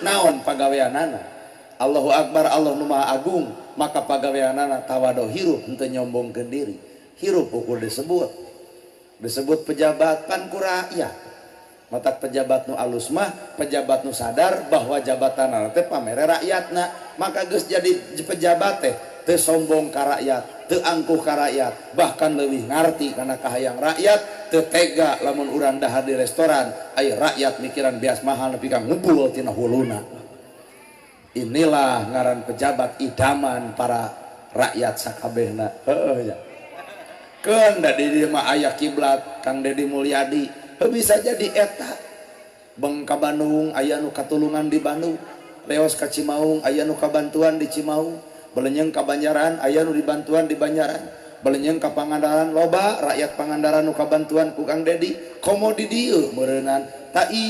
Naon pagaweanana? Allahu Akbar, Allah nu Maha Agung. Maka pagaweanana tawado, hirup henteu nyombongkeun diri, hirup ukur disebut disebut pejabat pan ku rakyat. Matak pejabat nu alus mah pejabat nu sadar bahwa jabatan teh pamere rakyatna. Maka geus jadi pejabat teh teu sombong ka rakyat, teu angkuh ka rakyat, bahkan leuwih ngarti kana kahayang rakyat. Teu tega lamun urang dahar di restoran, aya rakyat mikiran beas mahal nepi ka ngubul tina huluna. Inilah ngaran pejabat idaman para rakyat sakabehna. Heueuh nya, keun da di dieu mah aya kiblat Kang Dedi Mulyadi. Heuh, bisa jadi eta beng ka Bandung aya nu katulungan di Bandung, leos ka Cimaung aya nu kabantuan di Cimaung, belenyeng ka Banjaran aya nu dibantuan di Banjaran, belenyeng ka Pangandaran loba rakyat Pangandaran nu kabantuan ku Kang Dedi. Komo di dieu meureunan tak.